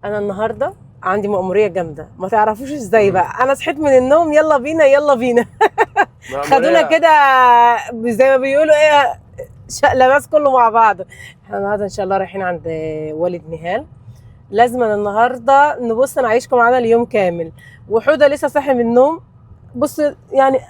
انا النهارده عندي مأمورية جامدة ما تعرفوش ازاي بقى. انا صحيت من النوم يلا بينا يلا بينا، خدونا كده زي ما بيقولوا ايه، شقلباز كله مع بعض. احنا النهارده ان شاء الله رايحين عند والد نهال. لازم النهارده نبص نعيشكم معانا اليوم كامل. وحوده لسه صاحي من النوم، بص يعني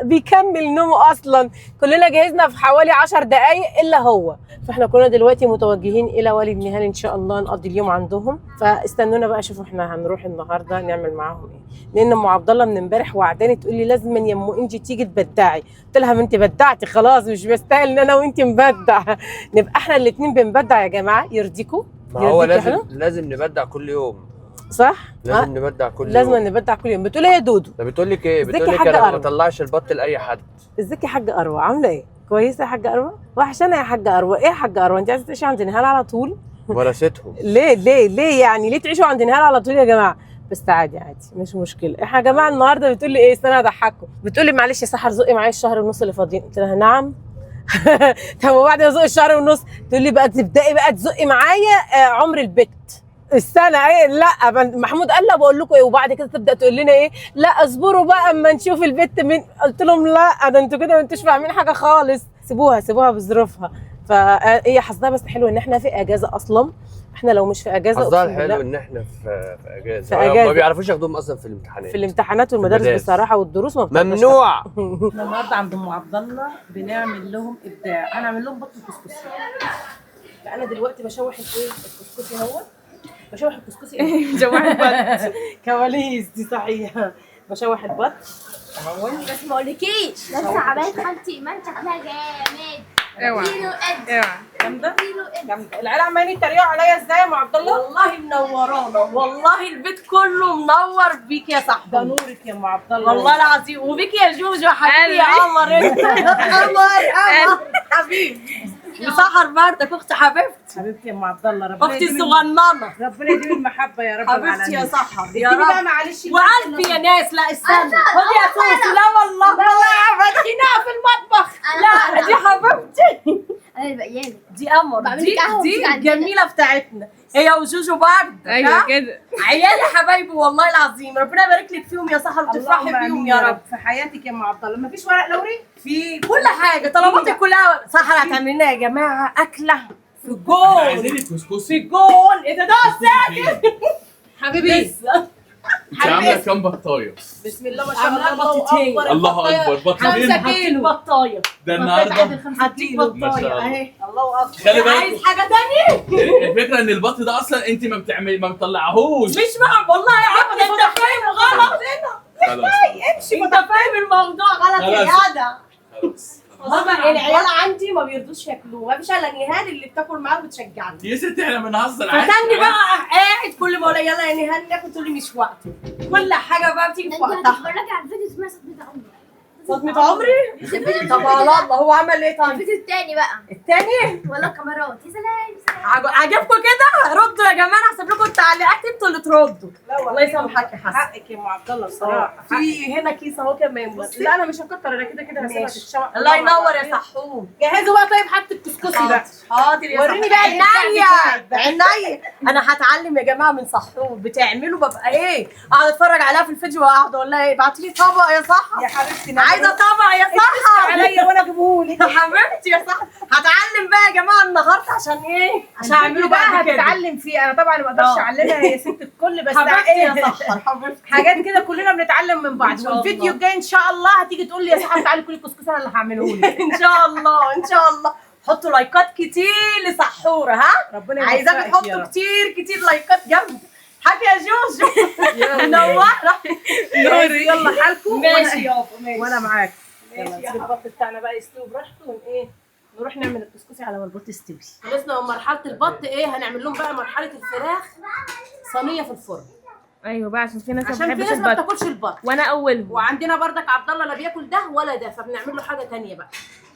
بيكمل نومه اصلا. كلنا جهزنا في حوالي 10 دقايق الا هو. فاحنا كلنا دلوقتي متوجهين الى والد نهال ان شاء الله نقضي اليوم عندهم. فاستنونا بقى شوفوا احنا هنروح النهارده نعمل معاهم ايه، لان ام عبد الله من امبارح وعداني تقول لي لازم يا ام انجي تيجي تبدعي. قلت لها ما انت بدعتي خلاص، مش بستاهل ان انا وانت نبدع، نبقى احنا الاثنين بنبدع يا جماعة. يرضيكوا؟ ما هو يرضيكوا لازم احنا؟ لازم نبدع كل يوم، صح؟ لازم نبدع كل لازم يوم. نبدع كل يوم. بتقول ايه يا دودو؟ ده بتقول لك ايه؟ ازيك بتقول يا لك حاجة انا ما أروى؟ بطلعش البط لاي حد. ازيك يا حاجة اروى، عامله ايه؟ كويسة يا حاجة اروى؟ وحشانه يا حاجة اروى. ايه يا حاجة اروى، انت عايزه تعيشي عند نهال على طول؟ ورثتهم. ليه ليه ليه يعني؟ ليه تعيشوا عند نهال على طول يا جماعة؟ بس عادي عادي مش مشكلة. احنا يا جماعة النهارده بتقول لي ايه؟ استنى اضحككم. بتقول لي معلش يا سحر زقي معايا الشهر ونص اللي فاضيين. قلت لها نعم. طب وبعد ما ازق الشهر ونص تقول لي بقى تبداي بقى تزقي معايا عمر البت السنة ايه؟ لا محمود قال لا بقول لكم ايه. وبعد كده تبدا تقول لنا ايه؟ لا اصبروا بقى اما نشوف البت مين. قلت لهم لا ده انتوا كده ما انتوش فاهمين حاجة خالص، سيبوها سيبوها بظروفها. فهي حظها بس حلو ان احنا في اجازه اصلا. احنا لو مش في اجازه حظها أقسم بالله الحلو ان احنا في اجازه. في أجازة. ما بيعرفوش ياخدوهم اصلا في الامتحانات. في الامتحانات والمدارس المدارس. بصراحة والدروس ما بتقدرش. ممنوع. احنا النهارده عند ام عبد الله بنعمل لهم ابداع. انا اعمل لهم بط الكسكسي. فانا دلوقتي بشوح الايه الكسكسي اهو، بشوح الكسكسي ايه؟ بشوح البط. كواليس دي صحيح. بشوح البط اهو. بس ما اقولكيش لابسه عباية خالتي ايمان شكلها جامد. اوعى كيلو قد اوعى. جامدة كيلو قد. جامدة. العيال عمالين يتريقوا عليا ازاي يا ام عبد الله؟ والله منورانا، والله البيت كله منور بيك يا صاحبي. ده نورك يا ام عبد الله والله العظيم، وبيك يا جوجو حبيبي يا قمر انت. قمر قمر حبيبي. وسحر بردك اختي حبيبتي، حبيبتي يا ام عبد الله، ربنا اختي يديم الصغننه ربنا يديم المحبة يا رب حبيبتي يا العالمين. سحر يا اديني بقى رب. معلش وقلبي يا ناس. لا استنى، خدي يا سوسو. لا والله والله يا خناقه في المطبخ. لا دي حبيبتي، انا اللي بقيالك دي قمر، بعمل دي لك قهوة دي وتيجي عندنا. الجميلة بتاعتنا هي وجوجو برضه. ايوه كده. عيالي حبايبي والله العظيم، ربنا يبارك لك فيهم يا سحر وتفرحي اللهم بيهم آمين يا رب. في حياتك يا ام عبد الله. مفيش ورق لوري؟ في كل حاجة طلباتك كلها سحر هتعمل لنا يا جماعة اكله في الجون، عايزين في الكسكسي. الجون. ايه ده؟ ده ساكت حبيبي لسه. انت عامله كام بطايه؟ بسم الله ما شاء الله، الله بطتين. اكبر. الله اكبر، بطتين. 5 كيلو بطايه، ده النهارده هديك ما شاء بطايه الله. اهي. الله اكبر. خلي بالك عايز حاجة تانية؟ الفكرة ان البط ده اصلا انت ما بتعمل ما بتطلعهوش. مش مع والله يا عم انت فاهم غلط. خلاص امشي، انت فاهم الموضوع غلط يا خلاص. جدع. خلاص هما العيال عندي ما بيرضوش ياكلوه، ما فيش الا نهال اللي بتاكل معاه وبتشجعني. يا ستي احنا بنهزر عادي. فتني بقى قاعد كل ما اقول يلا يا نهال ناكل تقول لي مش وقته. كل حاجة بقى بتيجي ده في انت وقتها. هتتفرجي على الفيديو اسمها صدمة عمري. صدمة عمري؟ الفيديو طب على الله هو عمل ايه طيب؟ الفيديو التاني بقى التاني؟ والله كاميرات. يا سلام يا سلام. عجبكم كده؟ ردوا يا جماعة، انا هسيب لكم التعليقات انتوا اللي تردوا. لا والله الله يسامحك يا حسن. حقك يا ام عبد الله بصراحة. في هنا كيس اهو كمان، بصي. لا انا مش هكتر، انا كده كده هسيبها ماشي. تتشوح. الله ينور يا سحوم. جهزوا بقى طيب حاجة الكسكسي بقى. حاضر يا وريني سحوم. بقى الإبداع عينيا بتاعك بقى. عينيا. انا هتعلم يا جماعة من سحوم، بتعمله ببقى ايه؟ اقعد اتفرج عليها في الفيديو واقعد اقول لها ايه؟ ابعتي لي طبق يا سحر. يا حبيبتي عايزه طبق يا سحر. عليا وانا اجيبهولك. يا حبيبتي يا سحر. هتعلم بقى يا جماعة النهارده عشان ايه؟ عشان اعمله بقى بعد كده. هتتعلم فيه. انا طبعا ما اقدرش اعلمها يا ست الكل، بس حبيبتي يا إيه؟ سحر حبيبتي. حاجات كده كلنا بنتعلم من بعض. إن شاء والفيديو الله. الجاي ان شاء الله هتيجي تقول لي يا سحر تعالي كلي الكسكسي انا اللي هعمله لك. ان شاء الله ان شاء الله. حطوا لايكات كتير لسحوره. ها ربنا عايزاكم يوفقك يا تحطوا رب. كتير كتير لايكات جامدة. حاجة يا جوجو منورة. يلا حالكم. ماشي يابا ماشي. وانا معاك. ماشي يلا يا نسيب البط بتاعنا بقى يستوي براحته ون ايه نروح نعمل الكسكسي على ما البط يستوي. خلصنا من مرحلة البط، ايه هنعمل لهم بقى مرحلة الفراخ صينية في الفرن. ايوه بقى عشان في ناس ما عشان في بتحبش ناس ما البط. بتاكلش البط، وانا اولهم. وعندنا بردك عبد الله لا بياكل ده ولا ده، فبنعمل له حاجة تانية بقى.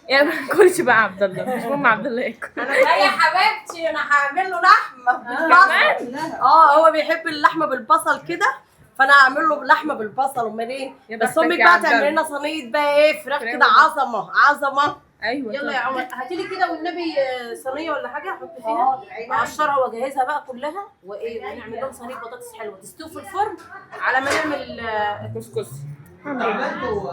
يعني ما باكلش بقى عبد الله، مش مهم عبد الله ياكل. لا يا حبيبتي انا هعمل له لحمه بالبصل. هو بيحب اللحمة بالبصل كده، فانا هعمل له لحمه بالبصل. امال ايه؟ يا بس بختك امك يا بقى عبد تعمل الله. لنا صينية بقى ايه فراخ فراخ كده عظمه عظمه. ايوه يلا يا عمر هاتي لي كده والنبي صينية ولا حاجة احط فيها، اقشرها واجهزها بقى كلها، وايه ونعمل لهم صينية بطاطس حلوة تستوي في الفرن على ما نعمل الكسكس. عملته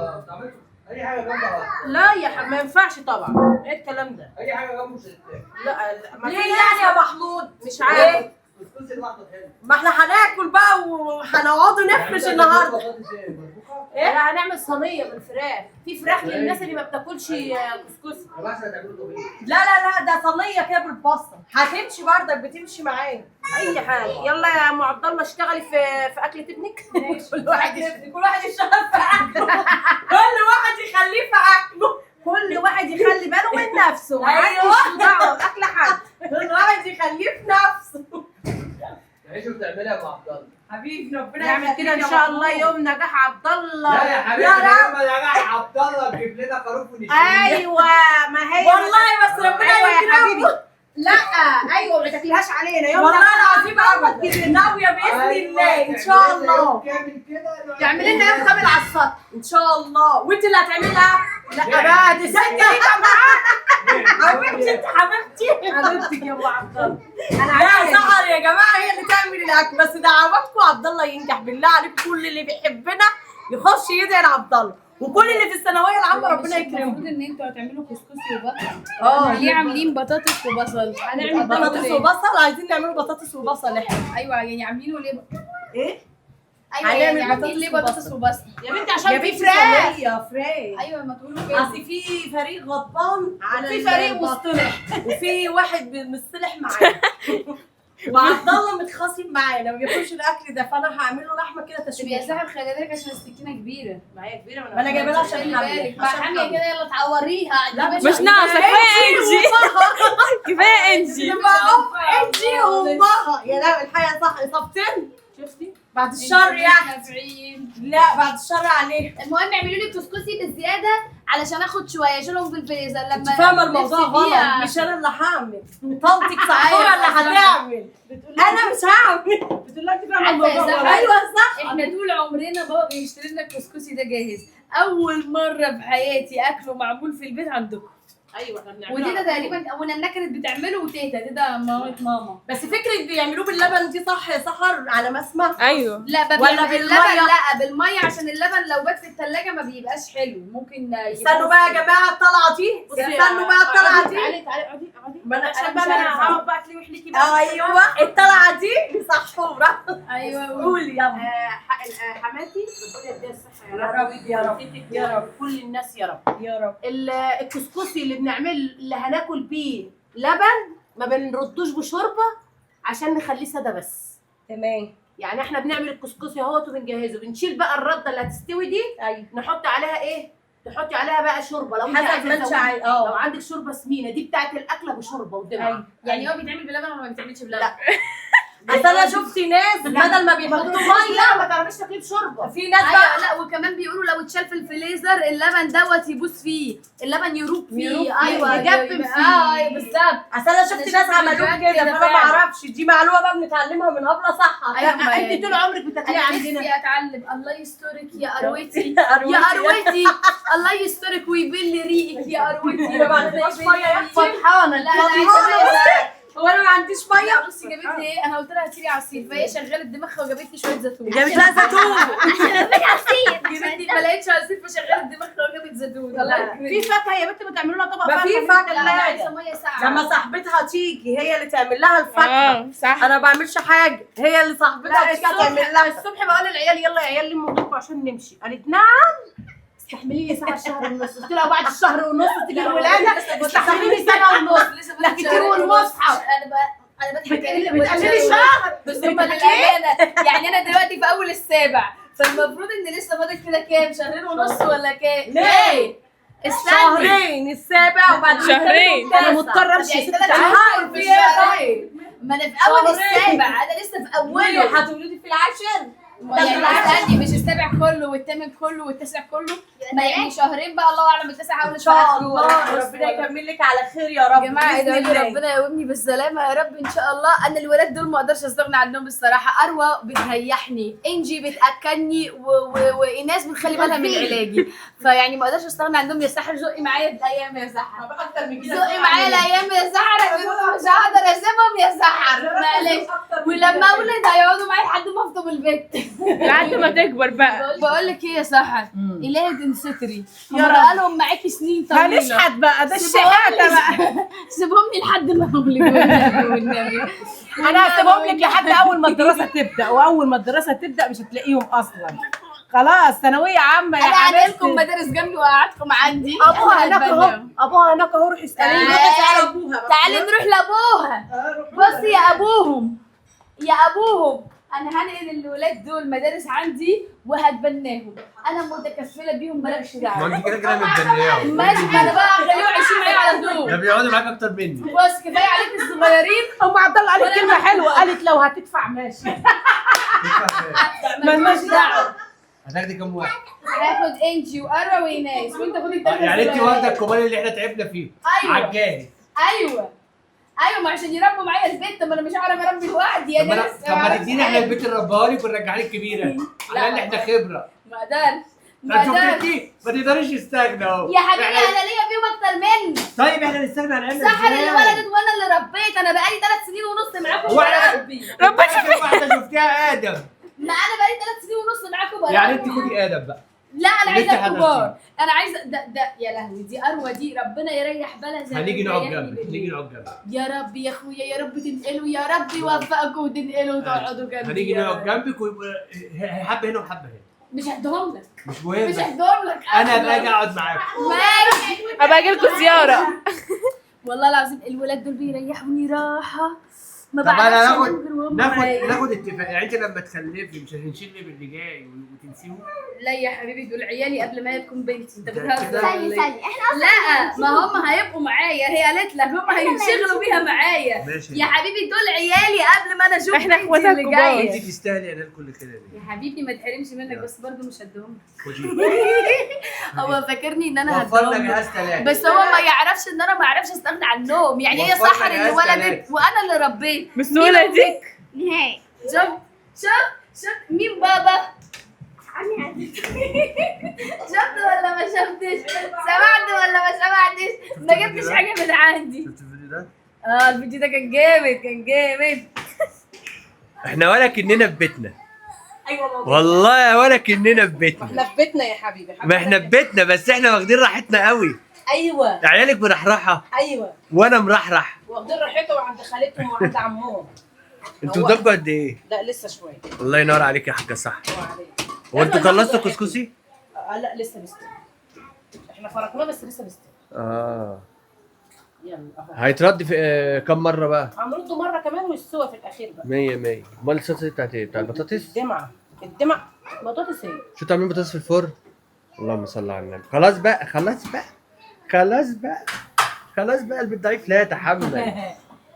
اي حاجة جنبها؟ لا يا حبيبي ما ينفعش طبعا، ايه الكلام ده؟ اي حاجة جنبه مش هتتاكل. لا ما ليه يعني يا محمود؟ مش عارف. كسكسي لوحده حلو. ما احنا هناكل بقى وهنقعدوا نفرش النهارده. ايه؟ لا هنعمل صينية بالفراخ، في فراخ للناس اللي ما بتاكلش كسكسي. طب احسن هتعملوا طبيخ. لا لا لا ده صينية كده بالبصل هتمشي برضك، بتمشي معايا اي حاجة. يلا يا ام عبد الله اشتغلي في اكله ابنك. كل واحد كل واحد يشتغل في اكله، كل واحد يخليه في اكله، كل واحد يخلي باله من نفسه، ايوه محدش دعوه باكل حد، كل واحد يخليه في نفسه. تعيشوا بتعملها يا ام عبد الله. حبيبي ربنا نعمل كده ان شاء الله يوم نجاح عبد الله. لا يا حبيبي يوم نجاح عبد الله تجيب لنا خروف ونشويه. ايوه ما هي والله بس ربنا يكرمه. لا ايوه ما تاكلهاش علينا يوم والله العظيم ابدا، ناوية باذن الله ان شاء الله تعملي لنا يوم كامل على السطح ان شاء الله. وانت اللي هتعملها؟ لا بقى دي انت حبيبتي، انت حبيبتي حبيبتك يا ام عبد الله. انا يا سحر يا جماعة هي اللي تعمل الاكل، بس دعواتكم عبد الله ينجح بالله عليكم. كل اللي بيحبنا يخش يدعي لعبد الله، وكل اللي في الثانوية العامة ربنا يكرمهم. المفروض ان انتوا هتعملوا كسكسي وبطل. ليه عاملين بطاطس وبصل؟ هنعمل بطاطس وبصل، عايزين نعمل بطاطس وبصل احنا. ايوه يعني عاملينه ليه؟ ايه؟ ايوه يعني عاملين ليه بطاطس وبصل؟ يا بنتي عشان في فراخ يا فراخ. ايوه ما تقولوا كده. اصل في فريق غضبان على في فريق مصطلح، وفي واحد مصطلح معانا، وعبد الله متخاصم معانا ما بياكلش الاكل ده، فانا هعمل له لحمه كده تشويح. يا سحر خلي بالك عشان السكينة كبيرة. ما هي كبيرة، ما انا جايبه لها عشان حامية، عشان حامية كده. يلا تعوريها. مش ناقصه، كفاية انجي، كفاية انجي، انجي وامها. يا لا الحقيقة صح اصابتين. شفتي؟ بعد الشر يعني. لا بعد الشر عليه. المهم اعملوا لي كسكسي بالزيادة علشان اخد شوية اشيلهم في الفريزر لما انت فاهمه الموضوع غلط. مش انا اللي هعمل، طنطك سحوره اللي هتعمل، انا مش هعمل. بتقول لها انت فاهمه الموضوع غلط. ايوه صح. احنا طول عمرنا بابا بيشتري لنا الكسكسي ده جاهز، اول مرة في حياتي اكله معمول في البيت عندكم. ايوه احنا بنعمله. وتيتا تقريبا ونانا كانت بتعمله، وتيتا تيتا مامة ماما. بس فكرة بيعملوه باللبن دي صح يا سحر على ما اسمع؟ ايوه. لا ولا باللبن؟ لا بالمية، عشان اللبن لو بات في الثلاجة ما بيبقاش حلو. ممكن استنوا بقى يا جماعة الطلعة دي، استنوا بقى الطلعة دي. تعالي تعالي اقعدي اقعدي. ما انا عشان بقى انا هقعد بقى تلوح ليكي بقى. ايوه الطلعة دي لسحوره. ايوه قولي يلا. حماتي ربنا يديها الصحة يا رب، يا رب يا رب، كل الناس يا رب يا رب. الكسكسي اللي بنعمل اللي هناكل بيه لبن ما بنردوش بشوربه عشان نخليه ساده بس. تمام. يعني احنا بنعمل الكسكسي اهوت وبنجهزه، بنشيل بقى الردة اللي هتستوي دي. ايوه. نحط عليها ايه؟ تحطي عليها بقى شوربة لو انت حسب ما انت عايزه. لو عندك شوربة سمينه دي بتاعت الاكلة بشوربه ودمعه. أيوة. يعني هو بيتعمل بلبن ولا ما بيتعملش بلبن؟ لا. اصل انا شفت ناس بدل ما بيحطوا مية ما تعرفيش تاكليه بشوربه. في ناس بقى. أيوة لا وكمان بيقولوا لو اتشال في الفريزر اللبن دوت يبوظ فيه، اللبن يروب فيه. ايوه يجبن فيه. ايوه بالظبط. اصل انا شفت ناس عملوه كده، فانا ما اعرفش. دي معلومة بقى بنتعلمها من ابله صح. ايوه انت طول عمرك بتاكليها عندنا. نفسي اتعلم. الله يسترك يا اروتي، يا اروتي، الله يسترك ويبل ريقك يا اروتي. ما عندناش مية يا اختي. فرحانة. لا لا هو انا ما عنديش مية؟ بصي جابت لي ايه؟ انا قلت لها هاتي لي عصير، فهي شغلت دماغها وجابت لي شوية زيتون. جابت لها زيتون. جابت لي، ما لقيتش عصير فشغلت دماغها وجابت زيتون. الله يكرمك. في فاكهة يا بنت ما تعملوا لها طبق ما فاكهة في فاكهة. لا انا عايزه مية ساقعه. لما صاحبتها تيجي هي اللي تعمل لها الفاكهة. صح. انا ما بعملش حاجة، هي اللي صاحبتها تيجي تعمل لها. الصبح بقول للعيال يلا يا عيال لموا هدومكم عشان نمشي، قالت نعم استحمليني ساعة شهر ونص. قلت لها بعد الشهر ونص تيجي الولادة استحمليني سنة ونص. لا كتير والمصحف. انا بضحك بتقللي شهر بس هم للامانة يعني انا دلوقتي في اول السابع، فالمفروض ان لسه فاضل كده كام؟ شهرين ونص ولا كام؟ ليه؟ استني شهرين السابع وبعد شهرين. انا مضطرة امشي يعني 3 شهور في الشهرين. ما انا في اول السابع، انا لسه في اوله. هتولدي في العاشر؟ يعني استني، مش السابع كله والثامن كله والتاسع كله، ما يعني شهرين بقى، الله اعلم التاسع اول ان شاء الله ربنا يكمل لك على خير يا رب. يا جماعة بإذن ادعوا لي الله. ربنا يقومني بالسلامة يا رب ان شاء الله. انا الولاد دول ما اقدرش استغنى عنهم الصراحة. اروى بتريحني، انجي بتاكلني، وايناس بتخلي بالها من علاجي، فيعني ما اقدرش استغنى عنهم. يا سحر زقي معايا الايام يا سحر، اكتر من كده زقي معايا الايام يا سحر، مش هقدر اسيبهم يا سحر، معلش. ولما اولد هيقعدوا معايا لحد ما افطم البيت، لحد ما تكبر بقى. بقول لك ايه يا سحر، الهي تنستري، يا هم رب. بقالهم معاكي سنين طويلة، هنشحت بقى، ده الشحاته بقى. سيبهم لي لحد ما اولد والنبي. انا هسيبهم لك لحد اول ما الدراسة تبدا، واول ما الدراسة تبدا مش هتلاقيهم اصلا، خلاص ثانوية عامة يا انا حبيبتي. هنقلكم مدارس جنبي وقعدكم عندي. ابوها هناك اهو، ابوها هناك اهو، روحي اساليه. تعالي نروح لابوها. بصي يا ابوهم، يا ابوهم، انا هنقل الولاد دول مدارس عندي وهتبناهم، انا متكفله بيهم، مالكش دعوه. ما انت كده كده متبنياهم. ماشي، ما انا بقى هخليهم عايشين معايا على طول. ده بيقعدوا معاك اكتر مني. بص كفاية عليك الصغيرين. ام عبد الله قالت كلمة حلوة، قالت لو هتدفع ماشي، مالناش دعوه. هتاخدي كام واحد؟ هاخد انجي واروى وايناس، وانت خد التلاتة. يعني انت الصغيرين. واخده الكبار اللي احنا تعبنا فيهم. ايوه على الجاهز. ايوه ايوه، ما عشان يربوا معايا البيت، طب ما انا مش هعرف اربي لوحدي. طب ما انا أنا- لسه طب ما معرفش تدينا احنا حاجة. البيت اللي ربها لك ونرجع لك كبيرة، على الاقل احنا خبره. ما اقدرش، ما طب شفت اقدرش انت ما تقدريش تستغنى اهو. يا حبيبي، انا ليا فيهم اكتر مني. طيب احنا نستغنى عن عيالنا سحر اللي ازاي؟ ولدت وانا اللي ربيت، انا بقالي 3 سنين ونص معاكم هو احنا بربي. ربنا واحدة شفتيها ادم، ما انا بقالي 3 سنين ونص معاكم بربي. يعني انت خدي ادم بقى. لا انا اللي انت عايزه الكبار، حضرتيه. انا عايزه ده يا لهوي، دي اروى دي ربنا يريح بالها زي ما هنيجي نقعد بيريحني جنبك، بالليل. هنيجي نقعد جنبك. يا رب يا اخويا، يا رب تنقلوا، يا رب يوفقكم وتنقلوا وتقعدوا جنبي. هنيجي يا نقعد رب. جنبك ويبقى حبه هنا وحبه هنا. مش هديهم لك، مش مهم، مش هديهم لك. انا باجي اقعد معاكم. ماشي، ابقى اجي لكم زيارة. والله العظيم الولاد دول بيريحوني راحة، ما طب انا بعرفش ناخد أنام غير وهم ناخد معايا. ناخد اتفاق، يعني انت لما تخلفي مش هتنشغلي باللي جاي وتنسيهم؟ لا يا حبيبي، دول عيالي قبل ما هي تكون بنتي، انت ده بتهزر كده. ولا ثانية إيه؟ ثانية، احنا اصلا لا ما هم هيبقوا معايا، هي قالت لك هم هينشغلوا بيها معايا. ماشي يا حبيبي دول عيالي قبل ما انا اشوف احنا بنتي اخواتها اللي الكبار. جاية. انت تستاهلي انا كل كده دي. يا حبيبي ما تحرمش منك، بس برضه مش هديهم. خدي. هو فاكرني ان انا وفرنا هديهم له. جهاز ثلاجه. بس هو ما يعرفش ان انا ما اعرفش استغنى عنهم، يعني هي وفرنا سحر اللي جهاز ولدت تلاتة. وانا اللي ربيت. بالسهولة دي؟ نهائي. شوف شوف شوف مين بابا؟ عمي عزيز. شفت ولا ما شفتش؟ سمعت ولا ما سمعتش؟ ما جبتش حاجة من عندي. شفت الفيديو ده؟ الفيديو ده كان جامد، كان جامد. احنا ولا كأننا في بيتنا. ايوه والله ولا كأننا في بيتنا. احنا في بيتنا يا حبيبي. ما احنا في بيتنا، بس احنا واخدين راحتنا قوي. ايوه عيالك مرحرحه. ايوه وانا مرحرح. واخدين راحتهم عند خالتهم وعند عمهم. انتوا قدامكم قد ايه؟ لا لسه شوية. الله ينور عليك يا حاجة صح. هو هو انتوا خلصتوا كسكسي؟ لا لسه بيستوي، احنا فرقناه بس لسه بيستوي. يلا اهو. هيترد في كم مرة بقى؟ هنرده مرة كمان والسوا في الاخير بقى. 100 100. امال الصلصه دي بتاعت ايه؟ بتاع البطاطس؟ الدمعة، الدمعة بطاطس ايه؟ شو تعملين بطاطس في الفرن؟ اللهم صل على النبي. خلاص بقى، خلاص بقى، خلاص بقى، خلاص بقى، البيت ضعيف لا يتحمل.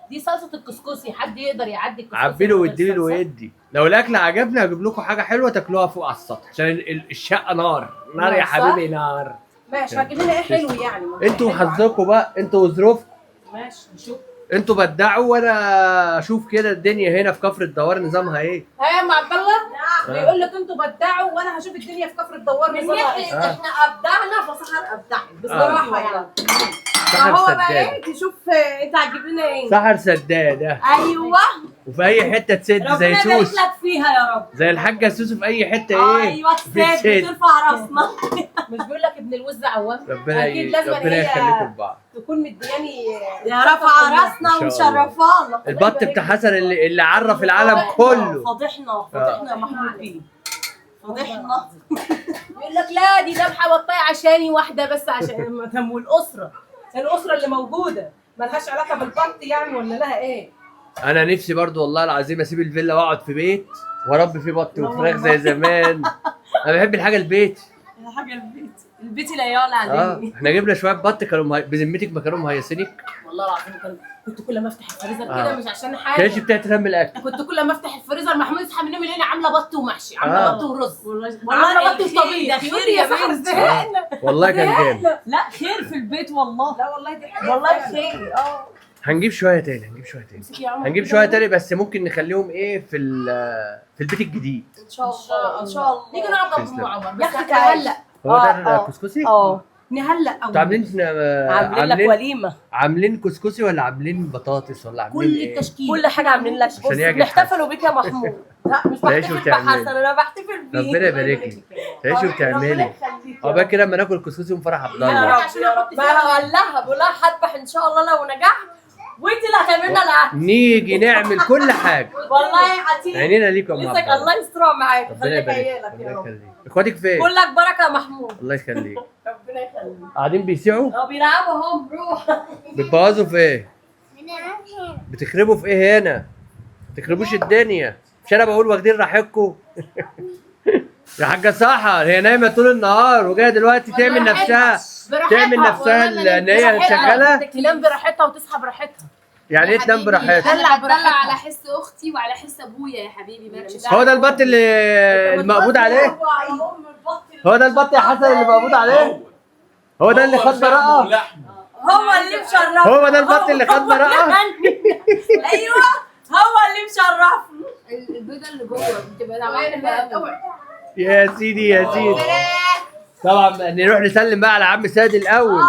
دي صلصه الكسكسي، حد يقدر يعدي الكسكسي؟ عبيله من غير واديله صلصة؟ وادي. لو الاكل عجبني هجيب لكم حاجة حلوة تاكلوها فوق على السطح، عشان الشقة نار نار يا نار، صح؟ حبيبي نار. ماشي، هتجيب لنا ايه حلو يعني؟ ما هو انتوا حلو. وحظكم بقى، انتوا وظروفكم. ماشي نشوف. انتوا بدعوا وانا اشوف كده الدنيا هنا في كفر الدوار نظامها ايه. ها يا ام عبد الله، بيقول لك انتوا بدعوا وانا هشوف الدنيا في كفر الدوار من نظامها ناحية ايه. احنا ابدعنا فسحر ابدعنا بصراحة يعني. سحر فهو بقى سداده. ايه تشوف انت هتجيب لنا ايه. سحر سداده. ايوه، وفي اي حتة تسد ربنا زي يبارك سوس، لك فيها يا رب. زي الحاجة سوسو في اي حتة ايه. ايوه تسد، بتسد. ترفع راسنا. مش بيقول لك ابن الوز عوام؟ ربنا اكيد لازم ربنا هي يخليكم لبعض. تكون مدياني يا رفع راسنا إن شاء الله. ومشرفانا. البط بتاع حسن اللي عرف العالم كله. فضحنا فضحنا يا محمود بيه، فضحنا. يقول لك لا دي ذبحه بطايه عشاني واحدة بس، عشان طب والاسرة، الاسرة اللي موجودة ملهاش علاقة بالبط يعني ولا لها ايه؟ انا نفسي برضو والله العظيم اسيب الفيلا واقعد في بيت واربي فيه بط وفراخ زي زمان. انا بحب الحاجة البيت. الحاجة البيت، البيت لا يعلى عليه. احنا جبنا شوية بط كانوا بذمتك ما كانوا مهيصينك؟ والله العظيم كانوا كنت كل ما افتح الفريزر كده مش عشان حاجة، كانش بتهتم بالاكل. كنت كل ما افتح الفريزر محمود يصحى من النوم يلاقيني عامله بط ومحشي، عامله بط ورز، عامله بط وطبيخ. يقول لي يا سحر زهقنا. والله كان جامد. لا خير في البيت والله. لا والله دي حاجة والله خير. هنجيب شوية تاني، هنجيب شوية تاني، هنجيب شوية تاني، بس ممكن نخليهم ايه في البيت الجديد ان شاء الله. ان شاء الله نيجي نقعد جنب ام عمر بس نهلق. هو ده كسكسي؟ نهلق انتوا عاملين عاملين لك وليمة. عاملين كسكسي ولا عاملين بطاطس ولا عاملين كل ايه؟ التشكيل، كل حاجة عاملين لك. عشان يعجب نحتفلوا بيك يا محمود. لا مش تعيشوا بحتفل وتعملي. بحسن، انا بحتفل بيك. ربنا يبارك لك، تعيشي وتعملي. عقبال كده اما ناكل كسكسي ونفرح عبد الله. يا رب. ما هقول لها، بقول لها هذبح ان شاء الله لو نجحت، وانت اللي هتعملي لنا الاكل. نيجي نعمل كل حاجة. والله هتيجي. عينينا ليكم يا ام عبد لسه الله. الله يسترها معاك. ربنا خليك يبارك، عيالك يا ربنا رب. يخليك. اخواتك فين؟ كلك بركة يا محمود. الله يخليك. ربنا يخليك. قاعدين بيسيعوا؟ بيلعبوا اهم. روح. بتبوظوا في ايه؟ بتخربوا في ايه هنا؟ ما تخربوش الدنيا. مش انا بقول واخدين راحتكم؟ يا حاجة سحر هي نايمة طول النهار وجاية دلوقتي تعمل نفسها، تعمل نفسها ان هي شغالة. تنام براحتها وتصحى براحتها. يعني ايه تنام براحتها؟ انا بتدلع على حس اختي وعلى حس ابويا يا حبيبي. مالكش دعوه. هو ده البط اللي المقبوض عليه؟ هو ده البط يا حسن اللي مقبوض عليه؟ هو ده اللي خد براءة؟ هو اللي مشرفنا. هو ده البط اللي خد براءة؟ ايوه هو اللي مشرفنا. البيضة اللي جوه بتبقى طعمها حلو قوي. يا سيدي يا سيدي. طبعا نروح نسلم بقى على عم سيد الاول،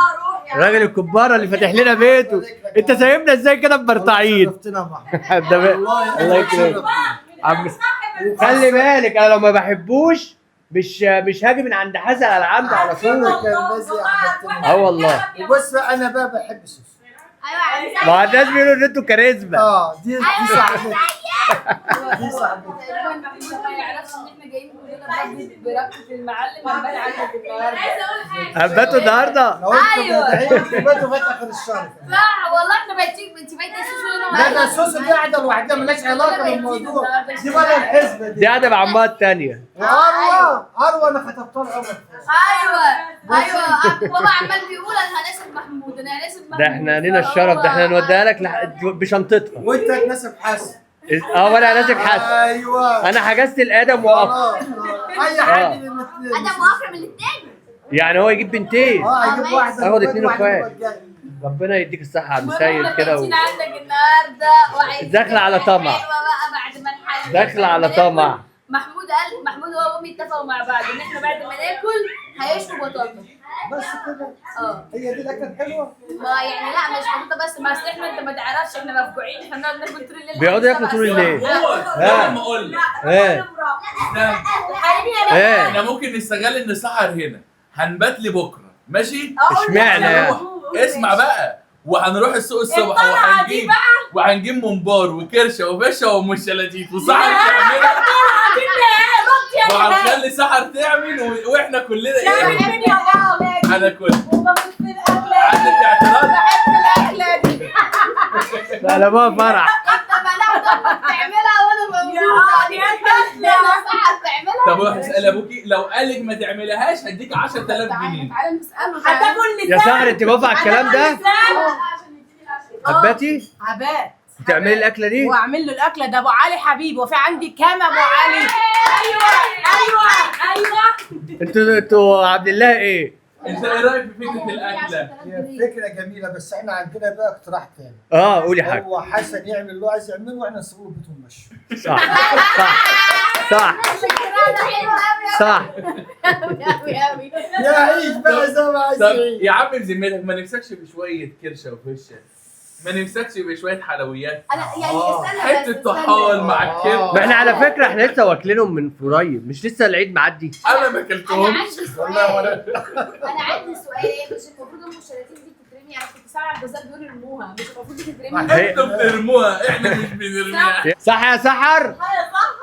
الراجل الكباره اللي فاتح لنا بيته. انت سايبنا ازاي كده مبرطعين؟ الله يكرمك عم. خلي بالك انا لو ما بحبوش مش هاجي من عند حسن على عمده على طول. والله. وبس انا بقى بحب سوسو. ايوه ما الناس بيقولوا ان انتوا كاريزما. دي صاحبتي. دي صاحبتي. ما يعرفش ان احنا جايين كلنا بربكه المعلم عمال عندك النهارده. عايزه اقول حاجة. هباتوا النهارده؟ ايوه باتوا في اخر الشهر. صح والله احنا بايتين. انت بايته سوسو لا ده سوسو دي قاعدة لوحدها مالهاش علاقة بالموضوع، دي ولا الحسبة دي قاعدة مع عمها الثانية. اروى اروى انا خطبتها لعمر. ايوه ايوه بابا عمال بيقول انا هناسب محمود، انا هناسب محمود. ده احنا لينا الشرف، ده احنا نوديها لك بشنطتها. وانت هتناسب حسن. وانا هناسب حسن. ايوه انا حجزت الادم واكرم. اي حد من الاثنين. ادم واكرم الاثنين. يعني هو يجيب بنتين. هيجيب واحدة. اخد اثنين اخوات. ربنا يديك الصحة يا عم سيد كده. عندك النهارده وعايزين داخله على طمع. حلوة بقى بعد ما نحل. داخله على طمع. محمود قال، محمود هو وامي اتفقوا مع بعض ان احنا بعد ما ناكل هيشووا بطاطا. بس كده. هي دي الاكلة الحلوة؟ ما يعني لا مش بطاطا بس، ما اصل احنا انت ما تعرفش احنا مفجوعين، احنا بنقعد ناكل طول الليل. بيقعدوا ياكلوا طول الليل. هو انا ما اقول لك. ايه ايه احنا ممكن نستغل ان سحر هنا، هنبات لبكرة ماشي؟ اشمعنى يعني؟ اسمع بقى، وهنروح السوق الصبح وهنجيب ممبار وكرشه وفشه ومشلاتيت وسحر تعملها. وهنخلي سحر تعمل واحنا كلنا ايه؟ انا كل عندك اعتراض؟ بحب الاكلة دي. لا لا ما فرح. انت منعت امك تعملها وانا موجودة. سحر تعملها. طب روح اسال ابوكي، لو قال لك ما تعملهاش هديك 10000 جنيه. تعالى نساله. هتاكل يا سحر انت موافقة على الكلام ده؟ هباتي؟ هبات. بتعملي الاكلة دي؟ واعمل له الاكلة ده ابو علي حبيبي، وفي عندي كام ابو علي. ايوه ايوه ايوه. انتوا عبد الله ايه؟ انت ايه رايك في فكرة الاكلة؟ هي فكرة جميلة، بس احنا عندنا بقى اقتراح تاني. قولي حاجة. هو حسن يعمل اللي هو عايز يعمله واحنا نسيبه البيت ونمشي. صح صح صح صح. يا عيش بقى زي ما عايز طب يعيش. يا عم بذمتك ما نفسكش بشوية كرشه وفشه؟ ما نفسكش بشوية حلويات؟ انا يعني استنى حتة طحال مع الكبده. ما احنا على فكرة احنا لسه واكلينهم من قريب، مش لسه العيد معدي. انا ما اكلتهمش. انا عندي سؤال. انا عندي سؤال، مش المفروض ام الشلاتين دي بتترمي؟ انا كنت سامعه الجزار بيقول ارموها، مش المفروض بتترمي؟ انتوا بترموها، احنا مش بنرميها. صح يا سحر؟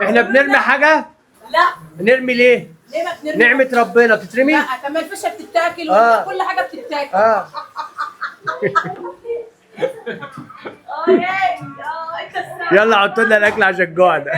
احنا بنرمي حاجة؟ لا. نرمي ليه؟ ليه ما بنرمي؟ نعمه ربنا بتترمي؟ لا طب ما الفشه بتتاكل وكل حاجة بتتاكل. يلا حطوا لنا الاكل عشان جوعنا.